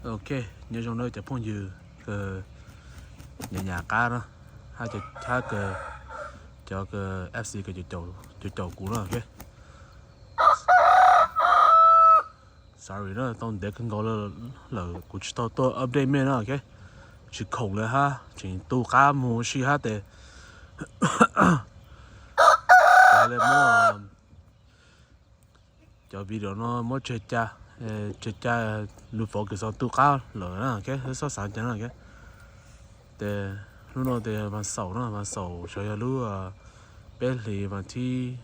Ok, nyob zoo na cov phooj ywg kws nyam nyam qab na, hab kws cov kws F C kws caum caum kuv na, ok. Sorry na, tau ntev kawg nkaus lawm kuv tsis tau tuaj update mej na, ok. Tsis khoom li hab tseem tu qab mus si hab tes le muab cov video no muab tseg ca, tseg ca lub fov kws xav tu qab lawm na, ok. Xob xav ca na, ok. Tes hnub no tes mas xaum na, mas xaum xyov yog lub peb hlis mas thib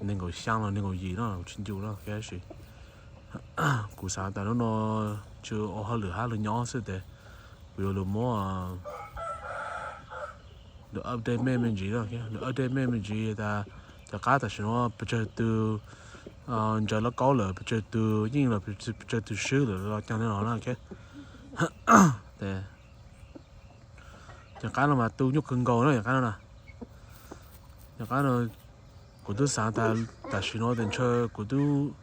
nees nkaum xyaa los nees nkaum yim no, tsis ncu na, ok. Tab sis kuv xav tas hnub no tsis ua hauj lwm hab lug nyob xwb tes kuv yuav lug muab lug update mej me ntsis na, lug update mej me ntsis tas cov qab tam sim no pes tsawg tug ntsaws lauj kaub lawm, pes tsawg tug yeej lawm, pes tsawg tug swb lawm los caag li no na, ok. Cov qab no mas tu nyuaj kawg nkaus na, cov qab no na. Cov qab no kuv tub xaav tas tam sim no tes ntshe kuv tub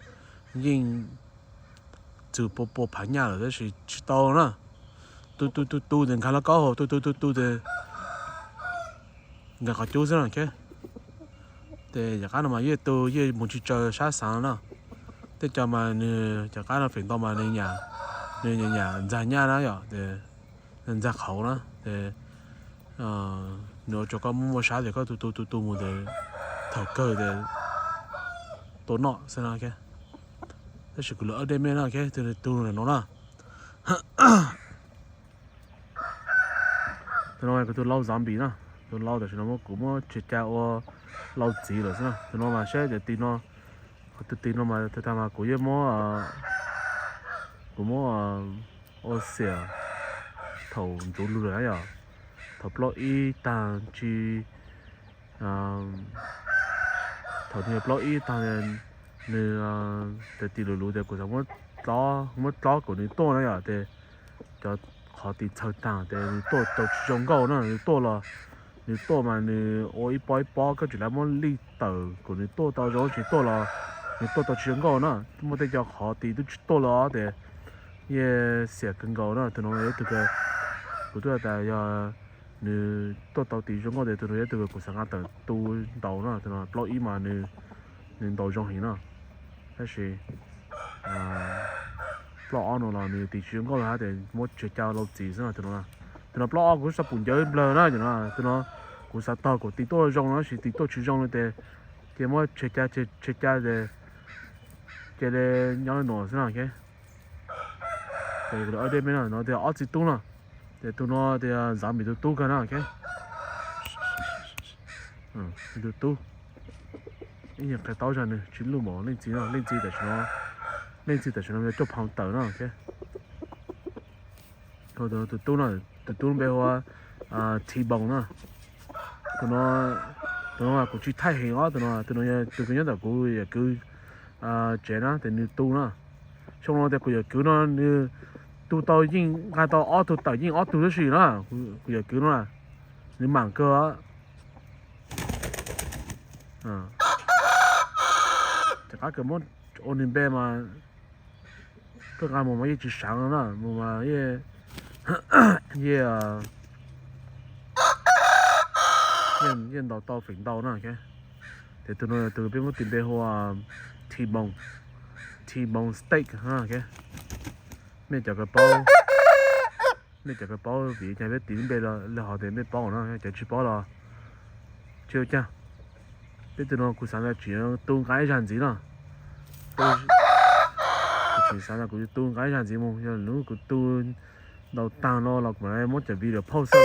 yeej txug pua pua phav nyaj lawm tab sis tsis tau na. Tu tu tu tu tes nkag lauj kaub hauv, tu tu tu tu tes nkag qhov cub xwb na, ok. Tes cov qab no mas yeej tu yeej mus tsis tsaws sab xaav na. Tej cov mas nwg cov qab no feem ntau mas nwg nyam, nwg nyam nyam ntxag nyaj na yom, tes ntxag qhauv na, tes nwg ua rua koj muaj muaj sab tes koj tu tu tu tu mus tes thaum kawg tes tua noj xwb na, ok. Tab sis kuv lug update mej na, ok, tus no na. Tus no kuv tus lau zombie na, tus lau tam sim no kuv muab tseg ca ua lau txiv lawm xwb na. Tus no mas saib tes tis no, tus tis no mas tag tag mas kuv yeej muab, kuv muab ua xiam thaum ntxuv lug lawm na yom. Thaum plaub ib tag tsis, thaum nwg plaub ib tag nwg tes tis lug lug tes kuv txawm muab dlob kom nwg tuaj na yom, tes cov qhov tis txhawv taag tes nwg tuaj tau tsis zoo nkauj na, nwg tuaj los nwg tuaj mas nwg ua ib pob ib pob, koj tseem le muab lij tawm kom nwg tuaj tau zoo, tsis tuaj los nwg tuaj tau tsis zoo nkauj na. Muaj tej cov qhov tis tub tsis tuaj los tes yeej xiam kawg nkaus na. Tus no yog ib tug, kuv twb tas yog nwg tuaj tau tis zoo nkauj tes tus no yog ib tug kuv xav nqa tawm tu ntau na. Tus no plaub ib mas nwg ntau zoo heev na, tab sis plaub ob no los nwg tis tsis zoo nkauj lawm hab tes muab tseg ca lau txiv xwb na. Tus no, tus no plaub ob kuv xav pum ncawv nplawg na, tus no kuv xav tog kom tis tuaj zoo na, tab sis tis tuaj tsis zoo li tes cia muab tseg ca, tseg ca tes cia li nyob li no xwb na, ok. Tes kuv lug update mej no, no tes ob txiv tub no, tes tus no tes zombie tus tub kawg na, ok. Tus tub, ib nyuag qhia tau zag nwg tsis luj npaum leej txiv no, leej txiv tam sim no, leej txiv tam sim no yog coj phau tawm na, ok. Tus tub no, tus tub npe hu ua T-Bone na. Tus no, tus no kuv tsis thaij heev os, tus no, tus no yog tus kws nyob ntawm kuv yawm kwv tsev na, tes nws tu na. Xyoo no tes kuv yawm kwv no nws tu tau yeej nqa tau ob tug tawm yeej ob tug tab sis na, kuv yawm kwv no na, nws maam kawg. Cov qab kws muab ua nwg npe mas koj nqa mus mas yeej tsis saav no na, mus mas yeej, yeej, yeej ntaus tau feem ntau na, ok. Tes tus no tus peb muab tis npe hu ua T-Bone, T-Bone Steak na, ok. Mej cov kws paub, mej cov kws paub vim caag peb tis lub npe le hov tes mej paub na, cov tsis paub los tsis ua caag. Peb tus no kuv xaav tas tseem tu nqa ib zag ntxiv no. Kuv tseem xaav tas kuv yuav tu nqa ib zag ntxiv mus, yog lub kuv tu ntau taag no los kuv mam muab cov video post xwb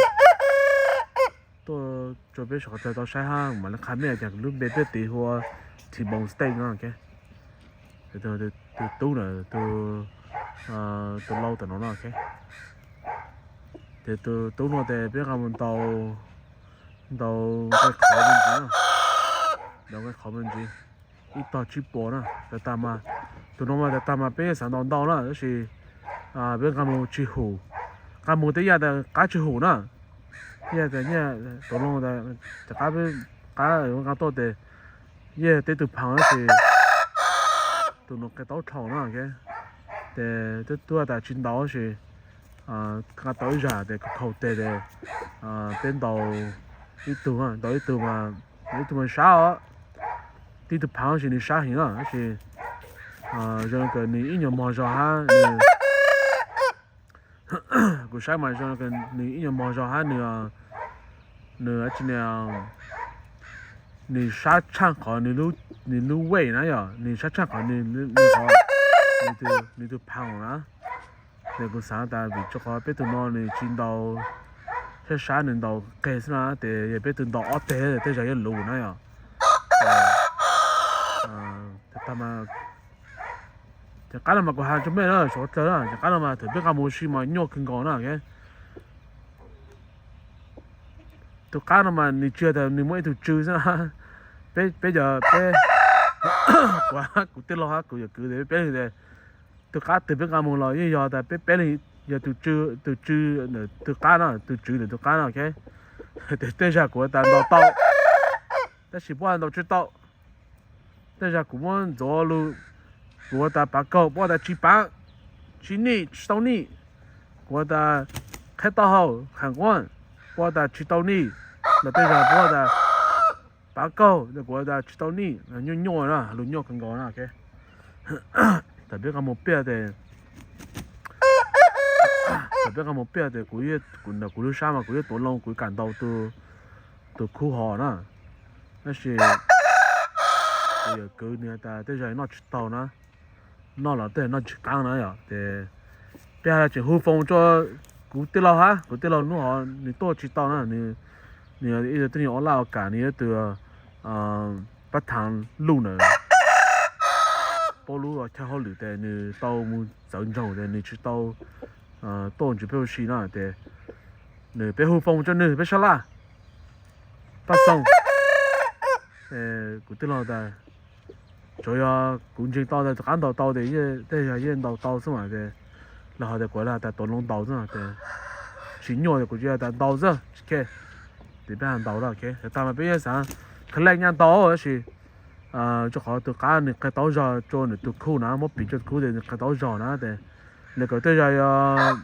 tuaj rua peb suav qhov chaw tau saib hab mam li qha mej tas lub npe peb tis hu ua T-Bone Steak no, ok. Tus tub na, tus lau tam no no, ok. Tes tus tub no tes peb nqa mus ntaus, ntaus nqe qhov me ntsis, ntaus nqe qhov me ntsis, ib tog tsib puas na. Tag tag mas, tus no mas tag tag mas peb xav ntaus ntau na tab sis peb nqa mus tsis hum, nqa mus tej yam tas qab tsis hum na, yam tas nyiaj tus no tas cov qab, qab nqa tuaj tes yeej teb tug phaus tab sis tus no qe taub dhau na, ok. Ces twb tuaj tas tsis ntaus sis, nqa tau ib zag ces khaus teg ces peb ntaus ib tug, ntaus ib tug mas, ntaus ib tug mas sab os, tib tug phav sis nws sab heev na, tab sis zoo li nws ib nyuag mog zog hab nws, kuv saib mas zoo li nws ib nyuag mog zog hab nws, nws tsi na, nws sab tshaj qhov nws lub wej na yom, nws sab tshaj qhov nws, nws tus phav na. Ces kuv xaav tas vim rua qhov peb tug no nws tsis ntaus, sab sab nws ntaus qeg xwb na, ces yog peb tug ntaus ob teg tej zag yuav luv na yom. Ces qab no mas kuv has rua mej na, suav dlawg na, ces qab no mas thaum peb nqa mus ua si mas nyuaj kawg nkaus na. Tus qab no mas nws tsis yog tas nws muaj ib tug tsw xwb na. Peb, peb cov, peb, kuv, kuv tij laug hab kuv yawm kwv tes peb, tus qab twg peb nqa mus los yeej yog tas peb peb leeg yog tus tsw, tus tsw, tus qab no, tus tswv ntawm tus qab no. Ces tej zag kuv ua tas ntaus tau, tab sis puab ntaus tsis tau. Tej zag kuv muab ntxuav lug, kuv ua tas pav kaug, puab ua tas tsis pav, tsis nij, tsis tau nij. Kuv ua tas qheb taub hau, khav quaj, puab ua tas tsis tau nij. Los tej zag puab ua tas pav kaug, kuv ua tas tsis tau nij. Nyuaj nyuaj na, lug nyuaj kawg nkaus na. Thaum peb nqa mus piaj tes, thaum peb nqa mus piaj tes kuv, kuv ntawm kuv lub sab mas kuv yeej tuav loo kuv kam ntaus tus khub hov na. Tab sis kuv yawm kwv nws has tas tej zag noj tsis tau na, noj los tej zag noj tsis qaab na yom. Ces peb has tseem hu foos rua kuv tij laug hab, kuv tij laug hnub hov nws tuaj tsis tau na, nws yog ib tug tub nyuag ua laj ua kam, nws yog ib tug pab thav luj ntawd, paub lub chaw hauj lwm tes nws tau mus txawv ntsoog tes nws tsis tau tuaj ntsib peb ua si na. Ces nws, peb hu foos rua nws, peb sab laj, paj xoom. Kuv tij laug tas tsuav yog kuv ntseeg tau tas tus qab ntaus tau tes tej zag yeej ntaus tau xwb mas. Ces lawv ho tas kuv has tas tuav loo ntaus xwb, tsis nyuaj tes kuv tsuas has tas ntaus xwb, tsis khe. Ces peb has ntaus na. Tag mas peb yeej xaav collect nyaj ntaus tab sis rua qhov tus qab nws qheb taub zog rua nws tus khub na, muab piv rua tus khub tes nws qheb taub zog na. Tes nws kawm tej zag yog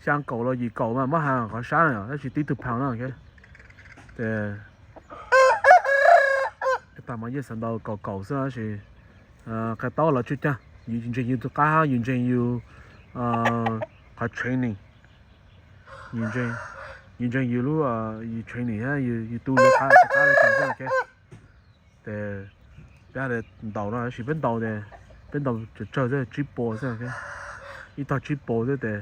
xyaa kaum los yim kaum mas muab has qhov sab na yom, tab sis tib tug phav na. Ces tag mas yeej xaav ntaus kaum kaum xwb tab sis qheb taub los tsw caag, yus ntseeg yus tus qab hab yus ntseeg yus qhov training, yus ntseeg yus lub, yus training hab yus tu lub qab, tus qab le caag xwb. Ces peb ntaus no tab sis peb ntaus tes peb ntaus tsawg tsawg xwb, tsib puas xwb, ib tog tsib puas xwb tes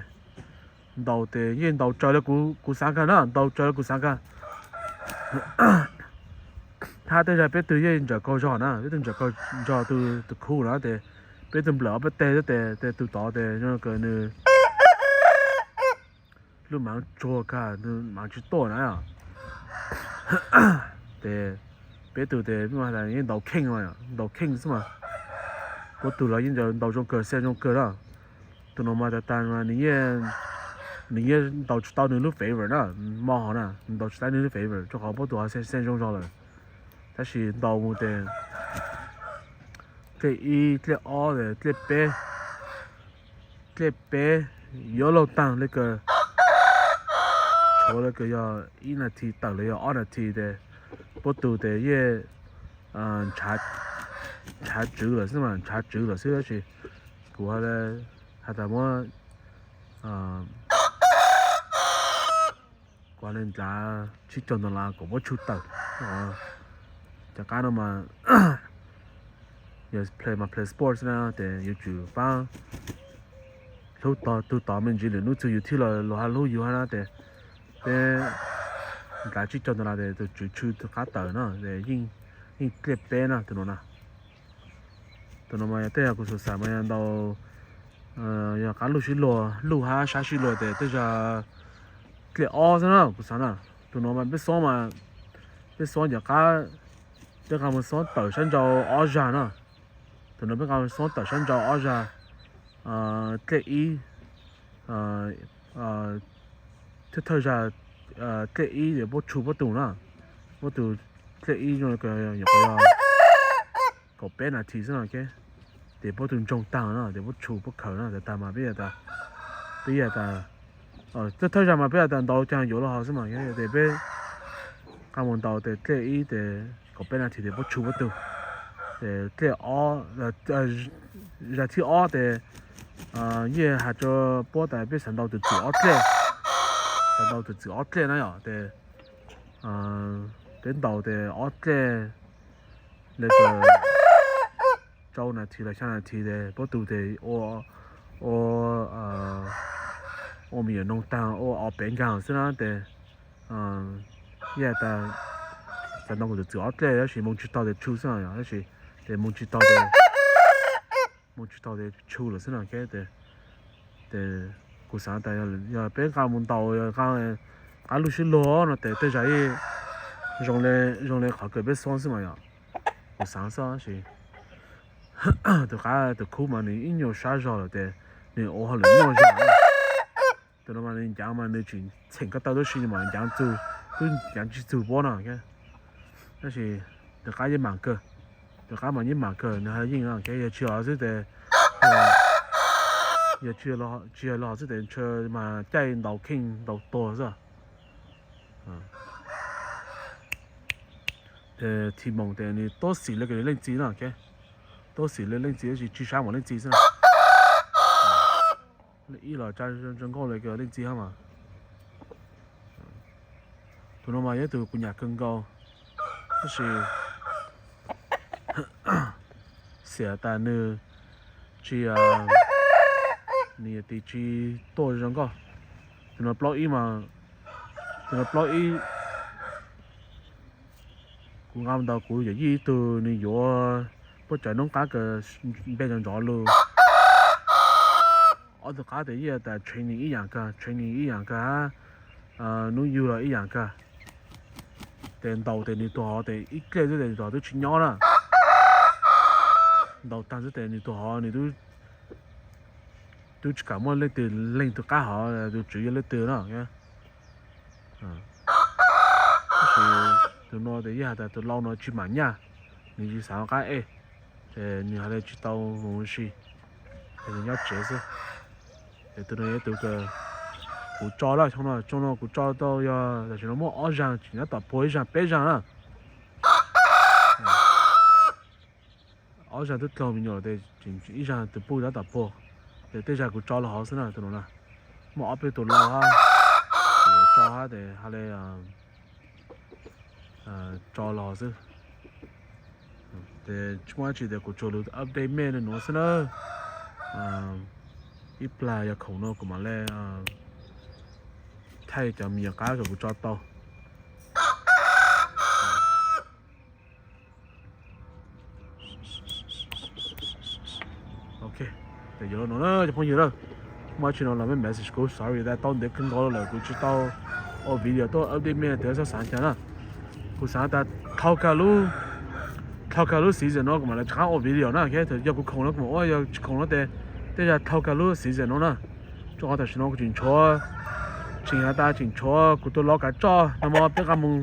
ntaus tes yeej ntaus raws le kuv xaav kag na, ntaus raws le kuv xaav kag. Hab tej zag peb tug yeej ntsawm kaug zog na, peb tug ntsawm kaug zog tus khub na tes peb tug nplawm ob peb teg xwb tes tus tod tes zoo kawg nws lub maav tsuag kag, nws maav tsis tuaj na. Ces peb tug tes yeej ntaus kheej, ntaus kheej xwb mas. Puab tug los yeej ntaus zoo kawg, xeej zoo kawg na. Tus no mas tas tas nws yeej ntaus tsis tau nws lub favor na, mo hov na, ntaus tsis tau nws lub favor rua qhov puab tug hov xeej zoo zog lawm. Tab sis ntaus mus tes dlej ib, dlej ob, dlej peb, dlej peb yuav luag taag le kawg, tshuav le kawg yog ib nas this tawm los yog ob nas this tes puab tug tes yeej ntshav tswv lawm xwb mas, ntshav tswv lawm xwb tab sis kuv has tas muab kuv le ntav tsib caug dollar kom puab tshum tawm. Cov qab no mas yog play mas play sports na tes yuav tsum paab hlub tog tug tod me ntsis lwm hnub txug yus thiaj los luag ho hlub yus hab na tes peb ntav tsib caug dollar tes tus tswv tshum tug qab tawm na, yeej dlej peb na tus no na. Tus no mas yog tej yog kuv xav xav mas yog ntaus, yog qab luj sib luag, luj hab sab sib luag tes tej zag dlej ob xwb na kuv xav na. Tus no mas peb xob mas, peb xob ncov qab, peb nqa mus xob tawm sab nrau ob zag na. Tus no peb nqa mus xob tawm sab nrau ob zag, dlej ib, thawj thawj zag, dlej ib es puab tshum puab tug na, puab tug dlej ib zoo li nyuam qhuav yog kaum peb nas this xwb no. Ces puab tug ntsoog taag no ces puab tshu puab khaws no tas tag mas peb tas, peb tas, thawj zaug mas peb tas ntaus caag yuav lug hov xwb mas, tes peb nqaa mus ntaus tes dlej ib tes kaum peb na thi tes puab tshu puab tug. Tes dlej ob, zag thib ob tes yeej has rua puab tas peb xaav ntaus tug txwm ob dlej, xaav ntaus tug txwm ob dlej na yom, tes peb ntaus tes ob dlej le rau na thi los xyaa na thi tes puab tug tes ua, ua me nyuam noog taag ua ob peb nkaag xwb na tes yeej tas xaav ntaus tug txwm ob dlej tab sis moog tsi taug tes tshu xwb yom, tab sis tes moog tsi taug tes, moog tsi taug tes tshu lawm xwb no. Tes kuv xaav tas yog peb nqaa mus ntaus qab lug sib luag no tes tej zag zoo le, zoo le qhov kws peb xuab xwb mas yom, kuv xaav xwb sis tug qab tug khub mas nws ib nyuag sab zog lawm tes nws ua hauj lwm nyuaj zog. Tus no mas nws ncaav mas nws tseem txheem ko taw tub si mas ncaav txug, tub ncaav tsi txug puab no. Tab sis tus qab yeej mam kawg, tus qab mas yeej mam kawg nws ha yeej no, yog tsi hov xwb tes, yog tsi yog lug hov xwb tes ntshe mas caij ntaus kheej ntaus tuag xwb. Tes thi moos tes nws tuab xim le kws nws leej txiv no, tuab xim le leej txiv tab sis tsi sab mas leej txiv xwb na. Ib los tsa zoo nkauj le kws leej txiv hab mas. Tus no mas yog tug kuv nyam kawg nkaus, tab sis xiam tas nws tsi, nws yog tis tsi tuaj zoo nkauj. Tus no plaub ib mas, tus no plaub ib, kuv nqa mus ntaus kuv yawm yij ib tug nws yuav puab cov noob qab kws npe ntsoov ntsoov lug. Ob tug qab tes yeej tas training ib yaam kawg, training ib yaam kawg hab, hnub yug los ib yaam kawg. Tes ntaus tes nws tug hov tes ib dlej xwb tes nws tug hov twb tsi nyob na. Ntaus taag xwb tes nws tug hov nws tub tsi kam muaj leej twg leeg tug qab hov, tug tswv yog leej twg na. Tab sis tus no tes yeej has tas tus lau no tsi mam nyaj, nws tsi xaav qab ej, ces nws has le tsi tau mus ua si, ces nws nyob tsev xwb. Ces tus no yog ib tug kuv tso lawm, xyoo no, xyoo no kuv tso tau yog tam sim no muaj ob zaag tseem nyob tom puag ib zaag peb zaag na. Ob zaag twb dlaug me nyuam tes ib zaag tus puj nyob tom puag, ces tej zaag kuv tso lug hov xwb na tus no na. Muaj ob peb tug lau hab, tso hab tes has le tso lug hov xwb. Tes tsi muaj dab tsi tes kuv tsuas lug update mej le nuav xwb na. Ib plag yog khoom no kuv mam le thaij cov me nyuam qab kws kuv tso tau. Ok, tes yuav lug no na cov phooj ywg na, muaj dab tsi no los mej message kuv, sorry tas tau ntev kawg nkaus lawm kuv tsi tau ua video tuaj update mej tes xav xaav cas na. Kuv xaav tas dhau kag lub, dhau kag lub season no kuv mam le rov qab ua video na, yog kuv khoom no kuv mam ua, yog tsi khoom no tes tej zag dhau kag lub season no na. Rua qhov tam sim no kuv tseem tshuav, tseem has tas tseem tshuav kuv tus lau kav tsoj no mas peb nqa mus,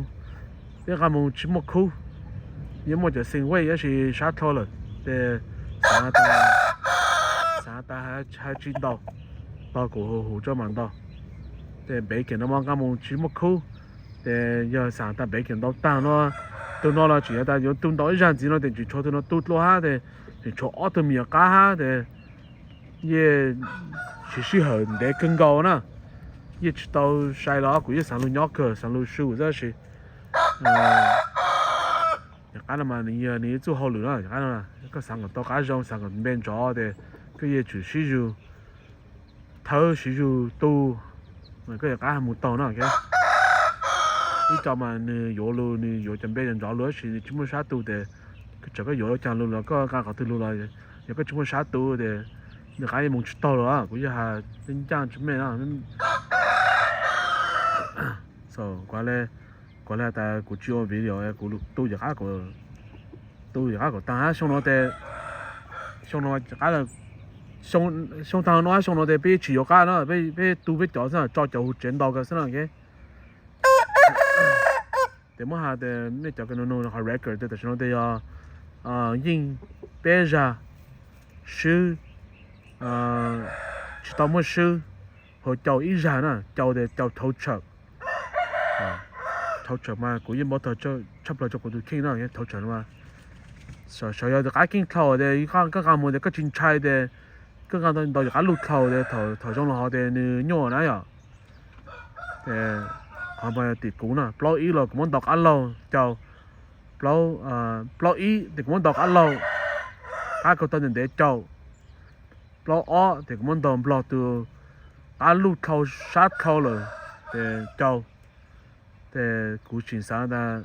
peb nqa mus tsi muaj khub, yeej muaj cov xeem wej tab sis sab dlhau lawm, tes xaav tas, xaav tas has tsi ntaus, tog kuv hu hu tso mas ntaus. Tes npev keem no mas nqa mus tsi muaj khub, tes yog xaav tas npev keem ntaus taag no, tug no los tseem has tas yuav tu ntaus ib zaag ntxiv no tes tseem tshuav tug no tu dlua hab tes tseem tshuav ob tug me nyuam qab hab tes yeej tsis sij hawm ntev kawg nkaus na, yeej tsis tau sai los kuv yeej xaav lug nyob kawg xaav lug su tab sis yog qab no mas nws yog nws ib txuj hauj lwm na, yog qab no koj xaav kom tau qab zoo xaav kom npe ntsov tes koj yeej tsum sib zug thawb sib zug tu, koj yog qab mus taug no. Ib co mas nws yuav lug nws yuav cov npe ntsov lug tab sis nws tsis muaj sab tu tes txawm koj yuav lug caag lug los koj nqa qhov twg lug los yog koj tsis muaj sab tu tes nws qab yeej mus tsis taug lawm, kuv yeej has ncaaj tsis mej na. Kuv le tas kuv tsis ua video, kuv tu yam qab, tu yam qab kom taag hab xyoo no tes, xyoo no, xyoo taag no hab xyoo no tes peb tsis yuav qab na, peb tu peb cov xwb, tso cov hu tsev ntau kawg xwb na. Tes muab has tes mej cov kws nug nug qhov record tes tam sim no tes yog yeej peb zag, swb, tsis tau muaj swb, hos cau ib zag na, cau tias cau thauv tshawm. Thauv tshawm mas kuv yeej npau taws tshaj plaws rau kuv tus kheej no, thauv tshawm no mas sawv yog tus qab keej dlhau tias koj nqa mus tias koj tsis ntshai tias koj nqa ntau yam qab luj dlhau tias thaum zoo los hov tias nws nyuaj na yom. Qhov mas tim kuv na, plaub ib los kuv muab ntaus qab laug cau, plaub ib tias kuv muab ntaus qab laug, qab kaug tau ntev ntev cau, plaub ob tias kuv muab ntaus nplog tus qab luj dlhau sab dlhau lawm ces cau. Ces kuv tseem xav tas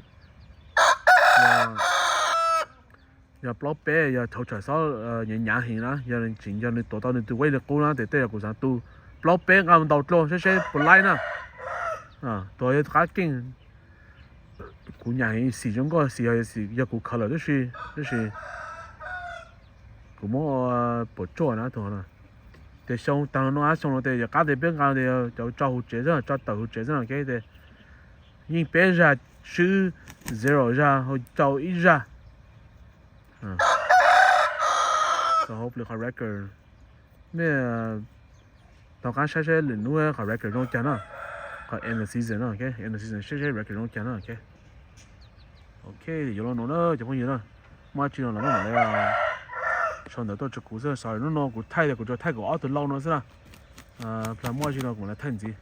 yog plaub peb yog thauv tshawm xob nyav nyav heev na, yog tseem yog nws tuav tau nws tus web li qub na ces tej zaum kuv xav tu plaub peb nqa mus ntaus dlua seb seb puas laib na. Tus yog qab keej, kuv nyav heev xim zoo nkauj xim yog kuv khaws lawm tab sis, tab sis kuv muab puas tsuaj na tus no. Ces xyoo tag no ab xyoo no ces yog qab tias peb nqa tias cov tso hauv tsev xwb, tso tawm hauv tsev xwb no ces yeej peb zag swb zero zag, hos cau ib zag. Hopefully qhov record, mej tau qab saib saib lwm hnub qhov record zoo cas na. Qhov end of season no, end of season saib saib record zoo cas na. Ok, yuav los no na cov phooj ywg na, muaj dab tsi no los mam li sau ntawv tuaj rau kuv xwb, sorry hnub no kuv thaij tias kuv tsuas thaij kuv ob tug lau no xwb na. Plag muaj dab tsi no kuv mam li thaij ntxiv.